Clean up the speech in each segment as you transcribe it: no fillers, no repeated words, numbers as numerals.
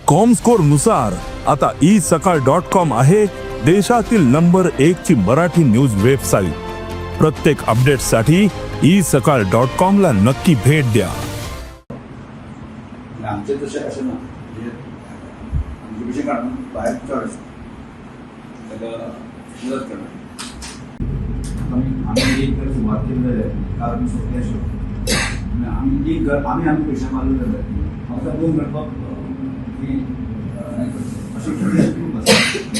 Comscore नुसार आता E सकाळ डॉट कॉम आहे देशातील नंबर एक ची मराठी न्यूज वेबसाईट. प्रत्येक अपडेटसाठी ई सकाळ डॉट कॉम ला नक्की भेट द्या. आणि आमचे तसे असे ना, म्हणजे आमचे विषय काढून बाहेर चढ आसा, ताका मदत करणार. आम्ही एक घर सुरवात केली जाल्यार काल आमी सोंपले आशिल्लो. म्हणल्यार आमी एक घर आमी आमी पयशे मारले जाल्यार म्हाका दोन करपाक ती हें करतले. अशें थोडे खूब आसा.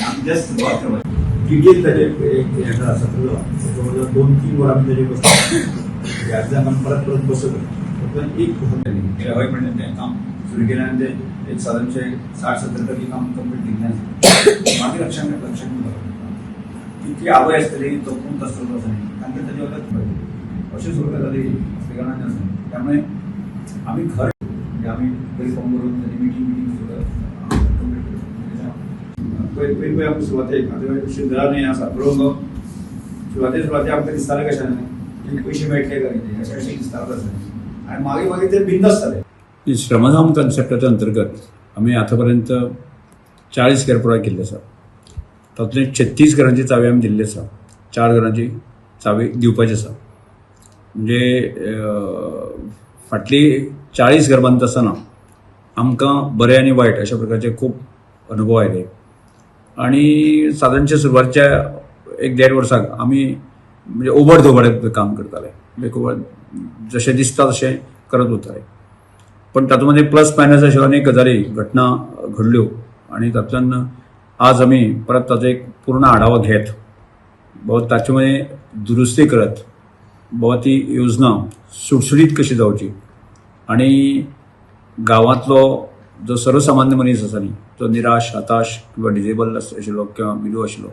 आमी जस्ट सुरवात करपाची. डिटेल ताजे एक हें आसा तुजो जवळ जवळ 2-3 वरां आमी ताजेर बसता. ह्या आमी परत परत बसत फक्त एक. हय, म्हणलें तें काम सुरू केलें आनी तें एक सादारणशें 60-70% काम कंप्लीट केल्लें आसा. मागीर लक्षांत लक्षांत घेवपाक की ती आवय आसतली, तो पूत आसतलो, आसा न्ही, तांकां ताजे वखद अश्यो सगळ्यो गजाली हॉस्पिटलांनी आसा. त्यामुळे आमी घर म्हणजे आमी बरी फॉर्म करून ताजी मिटींग मिटींग सगळं कंप्लीट करता. पळय पळय पळय, आमकां सुरवातेक आतां शिंदळा न्हंय आसा बरोबर. सुरवाते सुरवाते आमकां दिसतालें कशें की पयशे मेळटले काय कितें, अशें अशें दिसतालें आसलें आनी मागीर मागीर ते बिंदास जाले. श्रमधाम कन्सेप्टाच्या अंतर्गत आमी आतां पर्यंत 40 घर पुराय केल्ले आसा. तातूंतले 36 घरांची चावी आमी दिल्ली आसा, चार घरांची चावी दिवपाची आसा. म्हणजे फाटली 40 घर बांदता आसतना आमकां बरे आनी वायट अशा प्रकारचे खूब अनुभव आयले आनी सादारणचे सुरवातच्या एक देड वर्साक आमी म्हणजे ओबड धोबड काम करताले, म्हणजे ओबड जशें दिसता तशें करत वताले. पण तातूंत प्लस मायनस अश्यो अनेक गजाली, घटना घडल्यो आनी तातूंतल्यान आज आमी परत ताचो एक पूर्ण आढावा घेत बाबा ताचे मदें दुरुस्ती करत बाबा ती योजना सुटसुटीत कशी जावची आनी गांवांतलो जो सर्वसामान्य मनीस आसा न्ही, तो निराश, हताश किंवा डिजेबल आशिल्लो किंवा विदो आशिल्लो,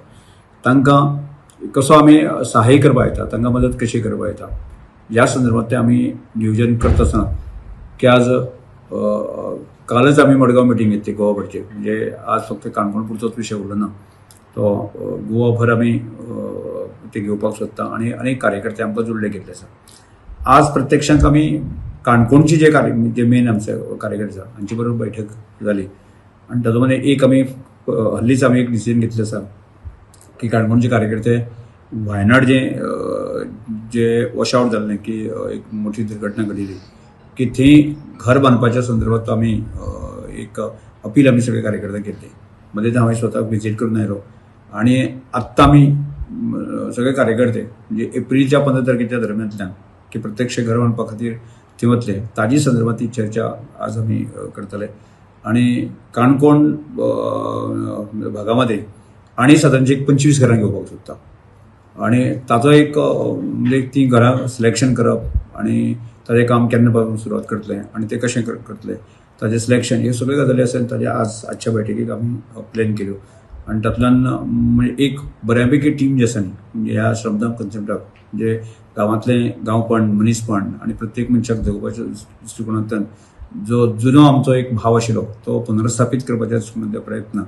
तांकां कसो आमी सहाय्य करपा येता, तांकां मदत कशी करपा येता, ह्या संदर्भात ते आमी नियोजन करता आसतना की आज कालच आमी मडगांव मिटींग घेतली गोवाभरची. म्हणजे आज फक्त काणकोण पुरतोच विशय उरलो ना, तो गोवाभर आमी ते घेवपाक सोदता आनी अनेक कार्यकर्ते आमकां जुळले गेल्ले आसा. आज प्रत्यक्षांत आमी काणकोणची जे कार्य जे मेन आमचे कार्यकर्ते आसा, हांचे बरोबर बैठक जाली आनी तातूंत मदें एक आमी हल्लीच आमी एक डिसिजन घेतलें आसा की काणकोणचे कार्यकर्ते वायनाड जे जे वॉश आवट जाल्लें की एक मोठी दुर्घटना घडिल्ली की थंय घर बांदपाच्या संदर्भात आमी एक अपील आमी सगळे कार्यकर्त्यांक केल्ली. मदेंच हांवें स्वता विजीट करून आयलो आनी आत्तां आमी सगळे कार्यकर्ते म्हणजे एप्रिलच्या 15 तारखेच्या दरम्यांतल्यान की प्रत्यक्ष घर बांदपा खातीर थंय वतले, ताजी संदर्भात ती चर्चा आज आमी करतले. आनी काणकोण भागामध्ये आनी सादारणची एक 25 घरां घेवपाक सोदता आनी ताचो एक म्हणजे ती घरां सिलेक्शन करप आनी ताजें काम केन्ना पासून सुरवात करतले आनी ते कशें करतले, ताजें सिलेक्शन, ह्यो सगळ्यो गजाली आसा. ताजे आज आजच्या बैठकीक आमी प्लॅन केल्यो आनी तातूंतल्यान म्हणजे एक बऱ्या पैकी टीम जी आसा न्ही, म्हणजे ह्या श्रमदान कन्सेप्टाक, म्हणजे गांवांतलें गांवपण, मनीसपण आनी प्रत्येक मनशाक जगोवपाच्या दृश्टिकोनांतल्यान जो जुनो आमचो एक भाव आशिल्लो, तो पुनर्स्थापीत करपाच्या दृश्टिकोनांतले प्रयत्न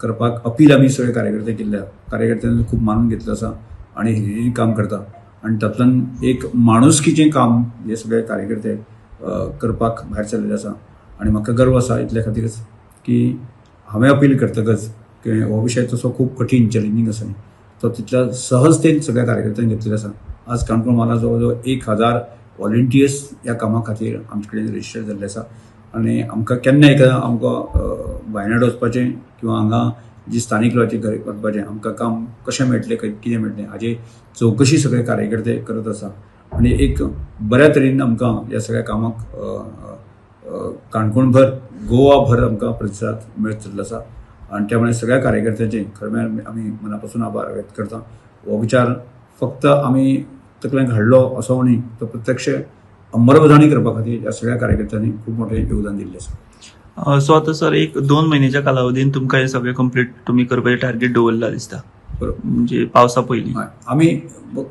करपाक अपील आमी सगळे कार्यकर्ते केल्ल्या. कार्यकर्त्यांनी खूब मानून घेतलं आसा आनी हें काम करता आनी तातूंतल्यान एक माणुसकीचें काम हे सगळे कार्यकर्ते करपाक भायर सरलेले आसा. आनी म्हाका गर्व आसा इतल्या खातीरच की हांवें अपील करतकच की हो विशय तसो खूब कठीण, चॅलेंजींग आसा न्ही, तो तितल्या सहजतेन सगळ्या कार्यकर्त्यांनी घेतलेलो आसा. आज काणकोण म्हाला जवळ जवळ 1000 व्हॉलंटियर्स ह्या कामा खातीर आमचे कडेन रजिस्टर जाल्ले आसा. आनी आमकां केन्ना एकदां आमकां वायनाड वचपाचें किंवा हांगा जी स्थानीक लोकांची घर वचपाचें, आमकां काम कशें मेळटलें, कितें मेळटलें, हाजी चवकशी सगळे कार्यकर्ते करत आसा. आनी एक बऱ्या तरेन आमकां ह्या सगळ्या कामाक काणकोणभर, गोवाभर आमकां प्रतिसाद मेळत चल्लो आसा. आनी त्यामुळे सगळ्या कार्यकर्त्यांचे खरें म्हळ्यार आमी मना पासून आभार व्यक्त करता. हो विचार फक्त आमी तकलेंत हाडलो असो न्ही, तो प्रत्यक्ष अंमलबजावणी करपा खातीर ह्या सगळ्या कार्यकर्त्यांनी खूब मोठें योगदान दिल्लें आसा. सो आतां सर, एक 2 म्हयन्याच्या कालावधीन तुमकां हें सगळें कंप्लीट तुमी करपाचें टार्गेट दवरला दिसता. बरोबर. म्हणजे पावसा पयलीं. हय. आमी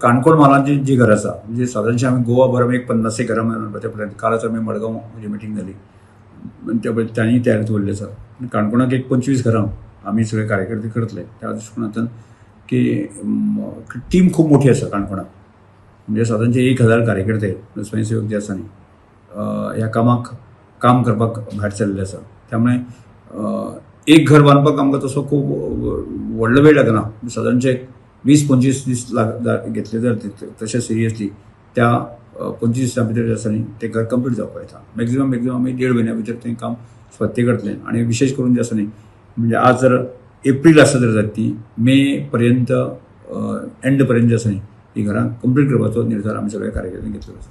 काणकोण म्हालांत जी जी घरां आसा, म्हणजे सादारणशें आमी गोवाभर आमी एक पन्नास एक घरां बांदपाचे प्रयत्न. कालच आमी मडगांव म्हणजे मिटींग जाली आनी त्या पळय तांणी तयारी दवरली आसा. आनी काणकोणाक एक 25 घरां आमी सगळे कार्यकर्ते करतले. त्या दृश्टिकोनांतल्यान की टीम खूब मोठी आसा काणकोणाक, म्हणजे सादारणचे 1000 कार्यकर्ते, स्वयंसेवक जे आसा न्ही, ह्या कामाक काम करपाक भायर सरलेले आसा. त्यामुळे एक घर बांदपाक आमकां तसो खूब व्हडलो वेळ लागना. सादारणचे एक 20-25 दीस घेतले जर तशें सिरियसली, त्या 25 दिसां भितर जे आसा न्ही तें घर कंप्लीट जावपाक येता. मॅक्झिमम मॅक्झिमम आमी देड म्हयन्या भितर तें काम स्वत्ते करतले. आनी विशेश करून जें आसा न्ही, म्हणजे आज जर एप्रील आसा जर जात ती मे पर्यंत एंड पर्यंत जे आसा न्ही ही घरां कंप्लीट करपाचो निर्धार आमी सगळ्या कार्यकर्त्यांनी घेतलेलो आसा.